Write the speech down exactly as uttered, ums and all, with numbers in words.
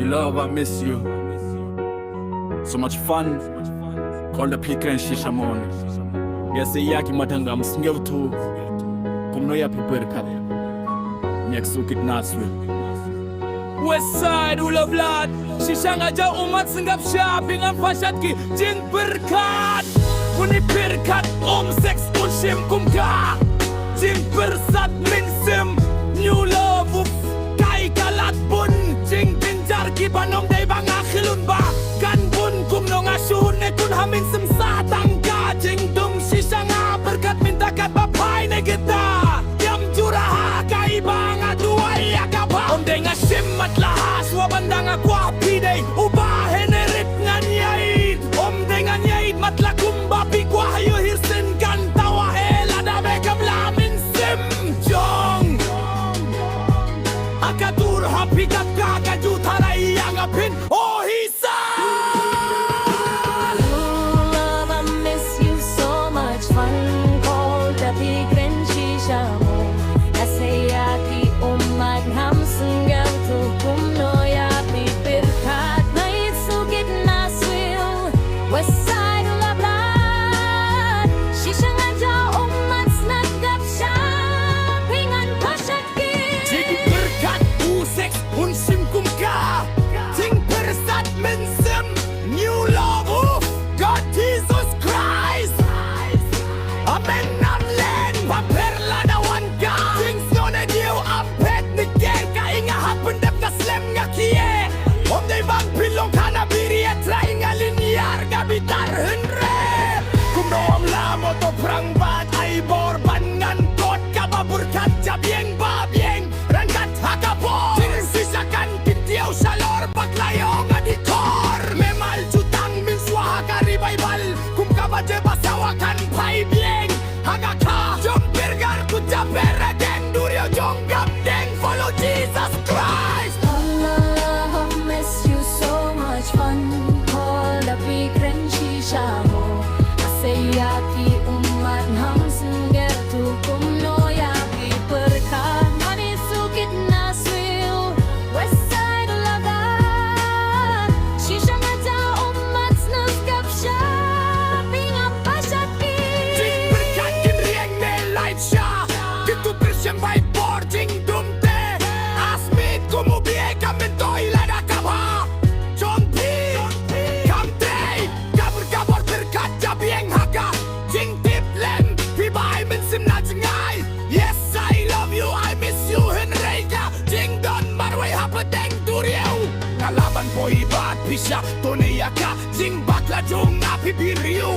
Love, I miss you. So much fun. Call the pick and shisha mon. Yes, ya ki matangam sngewtu. Kumno ya pi berkat. Nyak sukit naswi. West side, ula blood. Shisha ngaja umat senggap sha pingam pashat ki jing berkat. Uni berkat um seks un shim kum ka. Jing bersat min sim. New love uf kai kalat bun. Jing jinjar ki banom dei ba nga khilun ba kan bun kumno nga shun ne kun hamin sim sa tang ka jing dum shisha nga berkat min takat ba pai ne gita. Yam jura ha kai ba nga duai ya ka ba. Om dei nga shim mat la ha swa banda nga kwa pi dei uba hene rit ngan yai. Om dei ngan yai mat la kum ba pi kwa hayu hir sin kan tawa he lada be kam la min sim jong. Aka dur ha pi kap ka ka ju tharai ya nga pin. Oh, he said. Love, I miss you so much. Fun call the big and shisha mo. Nasayaki umat ham senggang tu kumno ya pi berkat. Nait sukit naswil. West side ula blood. Shisha ngaja umat snagap sha pingan pashat ki. Jing berkat u seks un sim kum ka. Jing bersat min sim. New love of God Jesus Christ. Amen, amen. Paper lada wan ka. Jing sone diu ampet ni ker ka inga happen dep ka slem nga kie. Om dei bang pilong kana biri a try nga liniar ka bitar hynre. Kumno om la moto prang bat ai bor ban ngan kot ka ba berkat jabieng babieng. Rangkat ha ka bor. Jing shisha kan kin tiau shalor bak layong a dikor. Memal jutang min swa ha ka revival. Kum ka ba je ba sawa kan pai bieng. Ha ka ka jom bergar ku jaber a deng duriau jong gam deng follow Jesus Christ. Allah, I miss you so much fun. Call the big and shisha mo. Asayaki umat ham senggang tu kumno ya pi berkat. Mani sukit naswil. West side ula blood. Shisha ngaja umat snagap sha pingam pashat ki. Jing berkat kin riang ne light sha. Kitu bersem bai bor jing dum te. Asmit kumu bie kamen toi lada kabha. Jong pi. Kam te. Kabur kabur berkat jabieng ha ka. Jing tip lem. Pi bai men sim na jngai. Yes, I love you, I miss you, hynrei ka jing don marwei ha pateng duriau. Nga laban poi bat pisha, tone ya ka jing bakla jong nga pi biriu.